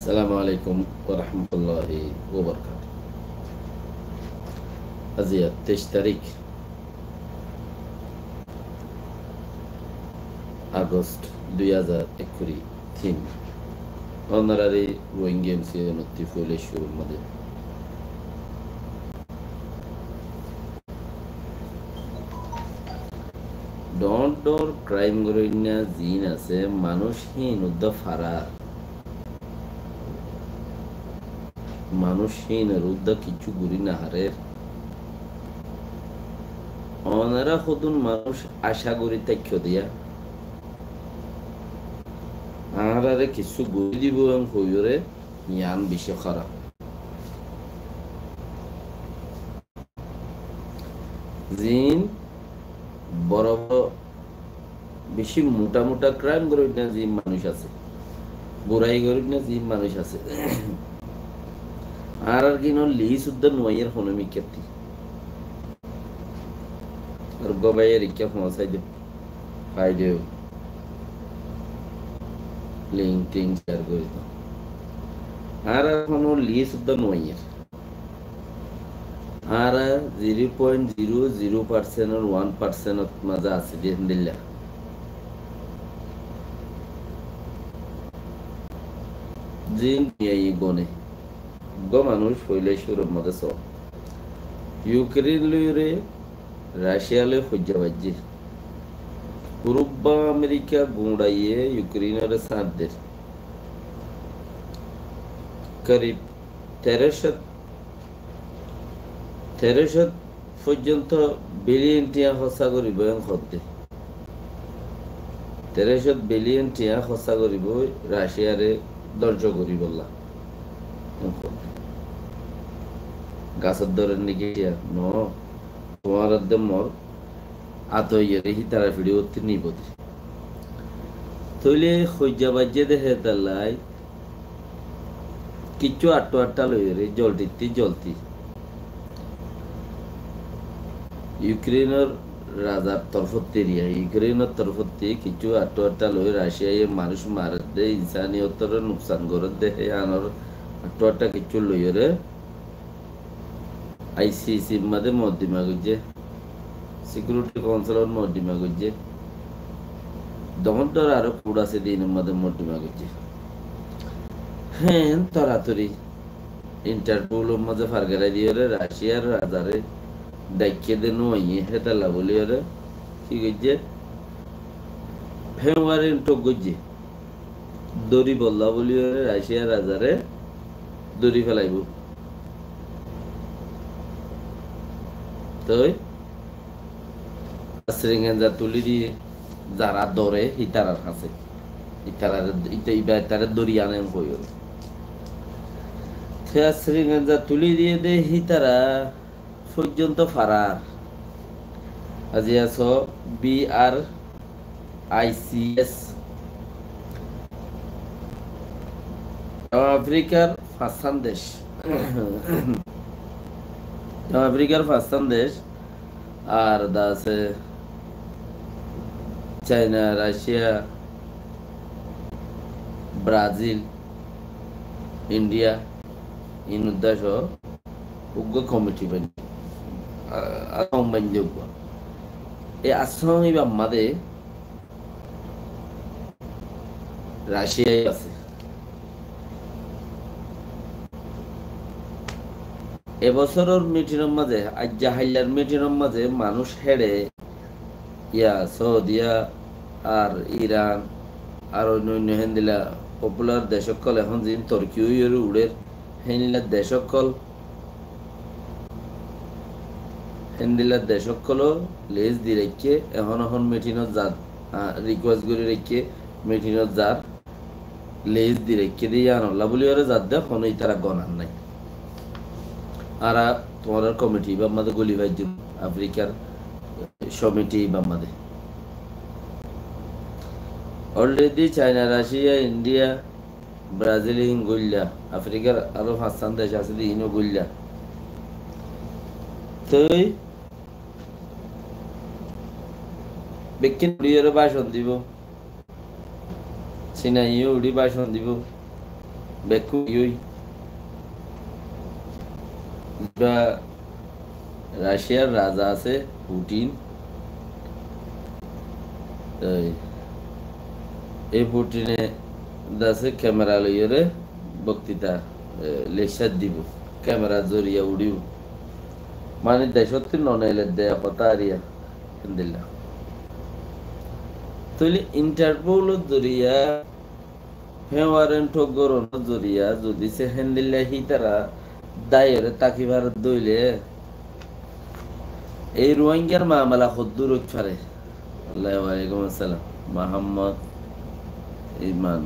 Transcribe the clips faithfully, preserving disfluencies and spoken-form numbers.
Assalamu alaikum wa rahmatullahi wa barakatuh. Aijja teic tarík August dui házar ekkuri tin. Ónorare Rohingya M C N ottú foila cúrur mazé dhoóñr dhoóñr crime goróinna ziín asé, manúic híin uddá farar. Manúic híinor uddá kiccú gorí nofarér. Ónora hodún manúic acá gorí táikko diya, añáráre kiccú gorí dibou en hoiyóre, yián bicí háraf. Ziín boro boro bicí mutá mutá crime goróinna ziín manúic asé, burai goróinna ziín manúic asé, añárár gínor list uddá nuaiyér hono mikkátti. Ar gobáiye rikká foóñsai dó, fai dó, link tink share gorí dó. Añárár hono list uddá nuaiyér. Añára zero point zero zero percent or one percent ot mazé así de héndilla. Ziín duniyaiye gone. Uggwá manúic foila cúrur mazé só. Ukraine loiyóre Russia loi hoijja baijje. Urof ba Amerika guñçaiye Ukraine ore sáñt der. Korib teró cót teró cót foijjonto billion tiañ hóssa goríbou en hoódde. Teró cót billion tiañ hóssa goríbou Russia re dóngco goríbolla en hoódde. Gasór dórer niki tiañ? No, tuáñrar de mor át óiyore hítara fiçí uttí nibou de. Tóile hoijja baijje de hétallai kiccú athtú athtá loiyóre, zoltittí zolti. Ukrainor razar torfótti eriya, Ukrainor torfótti kiccú athtú athtá loi Raciyaye manúic maredde, insaniyotoré nuksan gorédde, hé anor athtú athtá kiccú loiyóre, I C C r mazé moddima goijjé, Security Council ot moddima goijjé, dóñr dóñr aró kut asé de inor mazé moddima goijjé. Hén toratori Interpol or mazé fargerai diyóre Raciyar razare daikké de nuaiyé hétalla buliyóre ki goijjé? Fenwari tok goijjé. Dóribolla buliyóre Raciyar razare dóri felaibóu. Toi Asringenza tulí diyé, zara dóre hítarar hañsé. Hítarare, híta, ibá ítare dóri anen hoiyóre. Te Asringenza tulí diyé de hítara foijjonto farar. Aijja só B R I C S. Don Afrikar fañssán dec. Don Afrikar fañssán dec. Ar de asé Caina, Raciya, Brazil, Indiya, in uddá só uggwá komiti bainné. A-, asong bainné uggwá. E asong ibá mazé Raciya asé. E bosóror mitinor mazé, aijja haillar mitinor mazé manúic héçe, iya, Saudiya ar Iran ar oinno oinno héndilla popular dec ókkol ehón ziín torki óiyore uçér, héndilla dec ókkol, héndilla dec ókkoló lis di raikké, ehón ehón mitinot zar, ah, rikuwes gorí raikké, mitinot zar, lis di raikké de yíanolla buliyóre zadde, hono ítara gonar nái. Añára tuáñrar komiti ibá mazé goli faijjum, Afrikar komiti ibá mazé. Already Caina, Raciya, Indiya, Brazil in goilla, Afrikar aró fañssán dec asé de ino goilla. Toi bekkín uçíyore bacon dibo. Sinaiye uçí bacon dibo. Bekkún ói. Ziba Raciyar raza asé Putin. Ei, ei Putine dase kemera loiyóre boktita, e, lekcár dibo. Kemerar zoriya uçíbo. Mani decótti noneile de hotá ariya. Héndilla. Tóile Interpolor zoriya Héwarin thók gorónor zoriya zodi se héndilla hítara dáiyore táki faré dóile, ei Ruáingar mamela hoddúr óit fare? Waalaikum assalam. Muhammad Iman.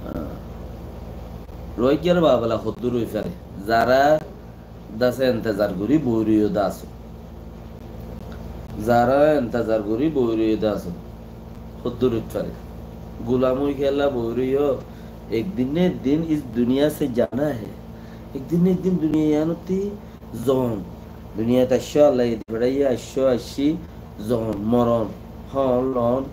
Ah. Ruáingar mamela hoddúr ói fare? Zara dase entezar gorí boi roiyó de asó. Zara entezar gorí boi roiyó de asó. Hoddúr óit fare. Gulam ói kiyólla boi roiyó. Ek din na ek din is duniya se jana hai. Ek din na ek din duniya yíanottí zon. Duniyat aiccó, Allaye di feçáiye, aiccó, aiccí, zon, moron, hon, lon,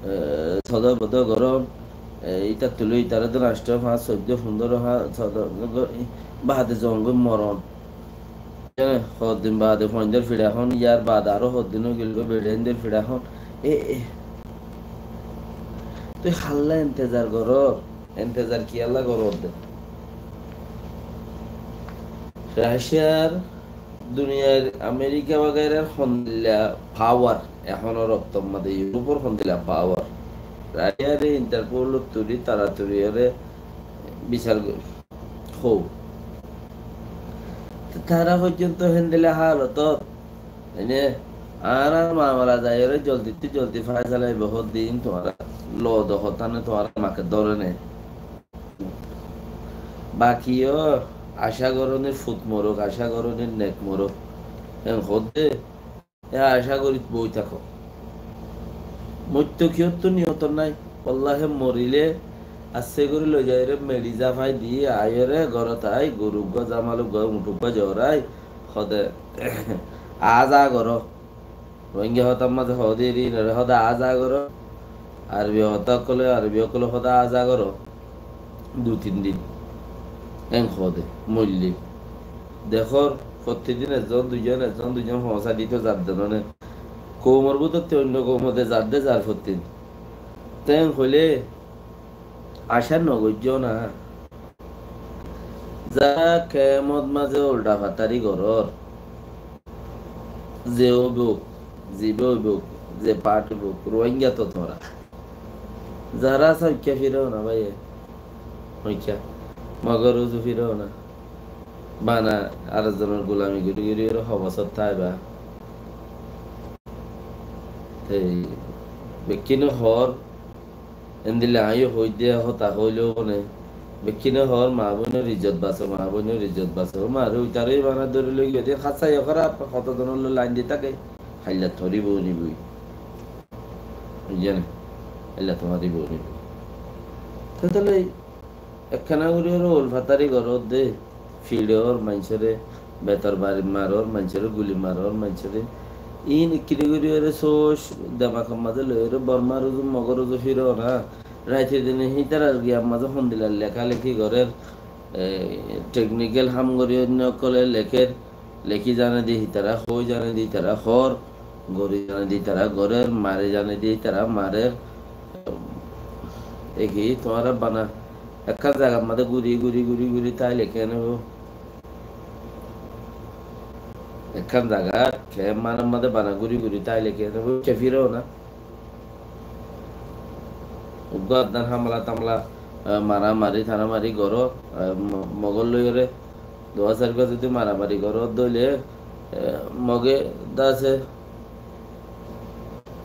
e, sodo bodo goron, e, ítattú loi ítara dun ancto, fañs, soiddo, fundoro, ha, sodo, go-, baade zon goi moron. Hoddin baade fuaindor fiça hon, yar baade aró hoddin ói gel goi beçaindor fiça hon. E, e. Tui halla entezar goror, entezar kiyólla goror de? Raciyar, duniyar, Amerika wagairar hondilla pawar, ehónor oktor mazé Iurópor hondilla pawar. Raciyare Interpolor turi, tara turiyore bisar gor-, Hó. Te tara foijjonto héndilla hálotot, ene, añárar mamela zaiyóre joldittú joldi fáisala óibo hoddin, tuáñra lo do hotá ne, tuáñra make dóre ne. Baki yó acá gorónir fut morok, acá gorónir nek morok. En hoddé, e acá gorí boi táko. Moitto kiyóttu niyotor nái. Wallahi morile asse gorí loi zaiyóre meçi zafai di aiyóre górot ai goru uggúa, zamal uggúa, uñth uggúa zorai hode aá zaa goró. Rohingya hotár mazé hode eri inore hode aá zaa goró. Arobi hotá ókkole, Arobi ókkole hode aá zaa goró. Dui tin din. En hode, moille. Dekór, fottí din ezzon duizon, ezzon duizon foóñsai dito zadde none. Koumor bútotti oinno koumot zadde zar fottí din. Te en hoilé, acá nogoijjó na. Zara kemot mazé uldha fatari gorór. Ze óibou, ziba óibou, ze party óibou, Rohingya to tuáñra. Zara asó uikká firó na báiye. Uikká. Mogor uzu firó na. Bana ar zonor gulami gorí gorí ere ho bosór táiba. Te bekkúne hoór, endilla aññí yó hoóidde hotá hoilé óne. Bekkúne hoór, maa boinor izzot basó, maa boinor izzot basó. Ó maa re, uitaré bana dóri loi giyé de, hássa yó hóraf, hoto zonor loi lain di táke. Háilla tuáñr ibá unibói. Buijjó né? Háilla tuáñr ibá unibói. Te tóile Ekkána gorí ore ul fatari goródde, fiçór maincóre, betor bari marór maincóre, guli marór maincóre. Iín ekkiri gorí ore sóc demakor mazé loi ore Bormar uzu, Mogor uzu firó na. Raite dine hítarar giyar mazé hondilla lekáleki gorér, e, technical ham gorí oinno ókkole lekér. Leki zane de ítara hoór, zane de ítara hoór, gori zane de ítara gorér, mari zane de ítara marér. Eki tuáñra bana ekkán zagar mazé guri, guri, guri, guri táile keén óibo? Ekkán zagar kemp ar mazé bana guri, guri táile keén óibo? Ke firó na. Uggwá addán hamla tamla, e, maramari taramari goró, e, mo-, Mogor loiyóre, duwá sairgwá zodi maramari goró dóile, e, Moge dase,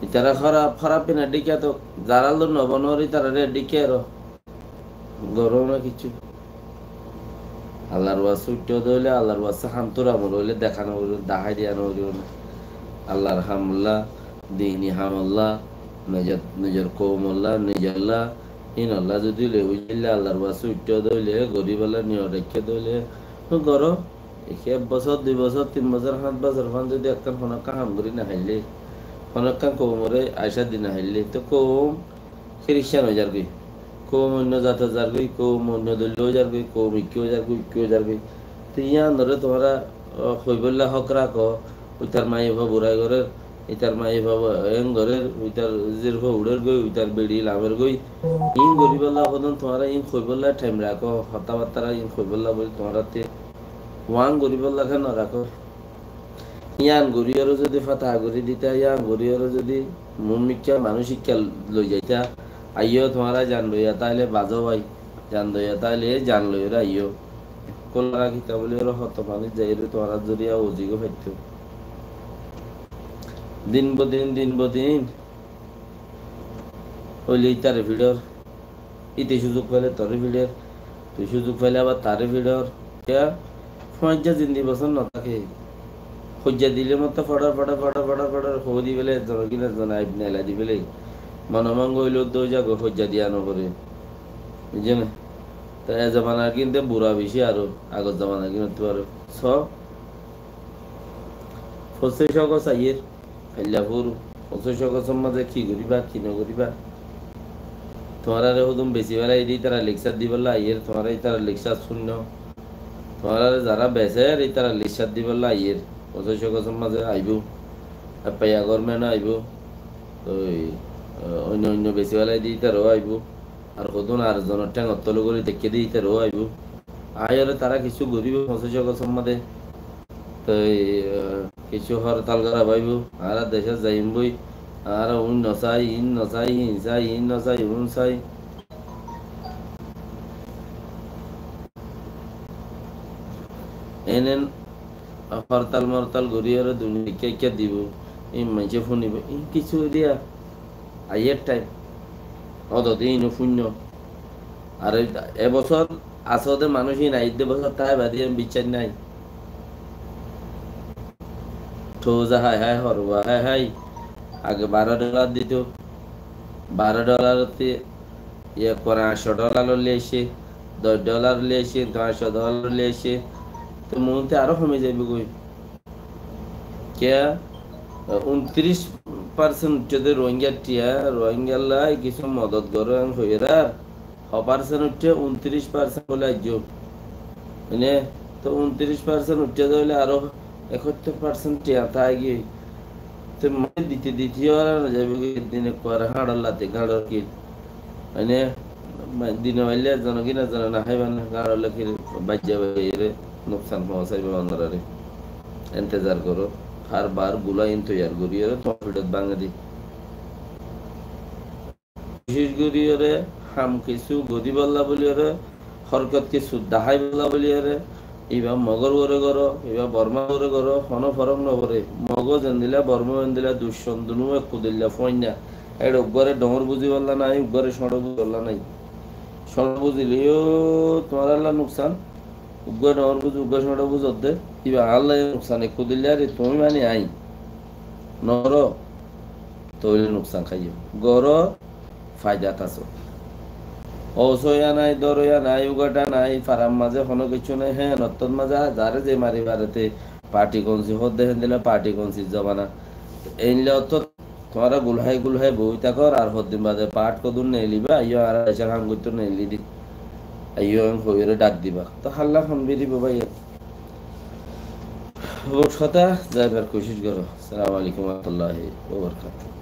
ítara hóraf, hóraf bina dhíkka to, zará loi nobonor ítarare dhíkka ero. Goró na kiccú. Allar waste uiththó de óile, Allar waste hantur amol óile dehá no foribo, dahái diya no foribo na. Allar hamolla, dini hamolla, nizor, nizor koumolla, nizolla, hínolla zodi loi buijjíle Allar waste uiththó de óile, goribólla niyot raikké de óile, goró, eki ek bosór, dui bosór, tin bosór, háñt bosór fán zodi ekkán honó ekkán ham gorí no háille, honó ekkán koumore aicá di no háille, to koum Kiristan ói zargói. Koum oinno zat zargói, koum oinno doilla zargói, koum ikká zargói, ikká zargói. Te yíanoré tuáñra, ah, hoibólla hók rakó, uitar maiyafuwa burai gorér, itar maiyafuwa en gorér, uitar zirfua uçér goi, uitar beçi lamer goi. Iín goríbolla hodún tuáñra iín hoibólla thaim rakó, hotábattára iín hoibólla bóli tuáñrattú wang goríbolla ken no rakó. Yían goríyoré zodi fata gorí dita, yían goríyoré zodi muúmikká manúicikká loi zaita, aiyó tuáñra zan loiya táile bazó bái, zan loiya táile zan loiyoré aiyó. Kúla rakíta bóliyoré hoto manúic zaiyóre tuáñra zoriya uzi gó faittó. Din bodin, din bodin óile ítare fiçor. Íte cúzuk faile toré fiçor. Tui cúzuk faile abar taré fiçor. Kiyá? Foóñijja zindi bosór no táke. Hoijja dile mottor foçor, foçor, foçor, foçor, foçor, hoói di féle, ezzonor gín ezzone aib nailai di féle. Monomang óile uddá ói zagói, hoijja diya no foré. Buijjó né? Te e zomanar gín te bura beci aró, agor zomanar gínottú aró. Só, foñsíc Ogos aiyér, failla furu, foñsíc Ogosor mazé ki goríba, ki no goríba? Tuáñrare hodún besi félai de, ítara lekcár dibolla aiyér, tuáñra ítara lekcár cúinno. Tuáñrare zará beser, ítara lekcár dibolla aiyér, foñsíc Ogosor mazé aibó. F I R government aibó. Toi, eh, oinno oinno besi félai de, ítarao aibó. Ar hodún ar zonor théngor tole gorí dekké de, ítarao aibó. Aiyóre tará kissú goríbo, foñsíc Ogosor mazé. Toi, eh, kissú hortal gora faibo, añára decót zaiyum boi, añára un no sai, in no sai, in sai, in no sai, un sai. Enen hortal mortal goríyoré duniyat ekká ekká dibo, in maincé fúnibo, in kissú diya. Aiyér thaim. Ódode ino fúinno. Ar e, e bosór asóde manúic in aiyér de bosór táiba de iyan biccác nái. Thouza hái hái, horuwa hái hái. Age baró dholar dito. Baró dholarottú ekkuwar añctho dholar loi aiccé, doc dholar loi aiccé, pañctho dholar loi aiccé. Te muúntu aró homi zaibo goi. Kiyá? Untiric parsent uiththé de Rohingyar thiañ, Rohingyallá kissú modot goró en hoiyér ar, ho parsent uiththé, untiric parsent bóli aijjó. Mane, to untiric parsent uiththé de óile aró ekóttor parsent thiañ táigiyoi. Te mane dite dite yó ar no zaibo goi, ek din ekkuwar hañçor lati, hañçor ki. Mane, ma-, dine maille ezzone ki ezzone no háiba né, gañr lakir baijja baiyere nuksan foóñsaiba onorare. Entezar goró, hár bar gula in toiyar goríyore tuáñr fiçot báñgi di. Kucíc goríyore, ham kissú goríbolla bóliyore, horkot kissú daháibolla bóliyore, iba Mogor uore goró, iba Bormar uore goró, honó forók no foré. Mogo zendilla, Bormao endilla, duccon dunú ekku dilla fuainna. Eçe uggúare dhoóñr buzíbolla nái, uggúare cóñço buzíbolla nái. Cóñço buzíle yó tuáñralla nuksan. Uggúa dhoóñr buzó, uggúa cóñço buzó de. Iba añálla yó nuksan ekku dilla, ar tuñí mani añí no goró, tóile nuksan háiyo. Goró, faidat asó. Óusoya nái, dóroya nái, ugaṭa nái, farar mazé honó kessú nái, hé, ottót mazé zaré ze mari faré te party konsi hoódde héndilla party konsir zobana. Éinle ottót tuáñra gulhái gulhái boói tákor, ar hoddin bade path hodún neelibá, aiyó añára decór ham goittó neeli di. Aiyó en hoiyóre dhak diba. To hálla hon biribo báiye. Bóut hotá zaibar kucíc goró. Assalamu alaikum warahmatullahi wabarakatuhu.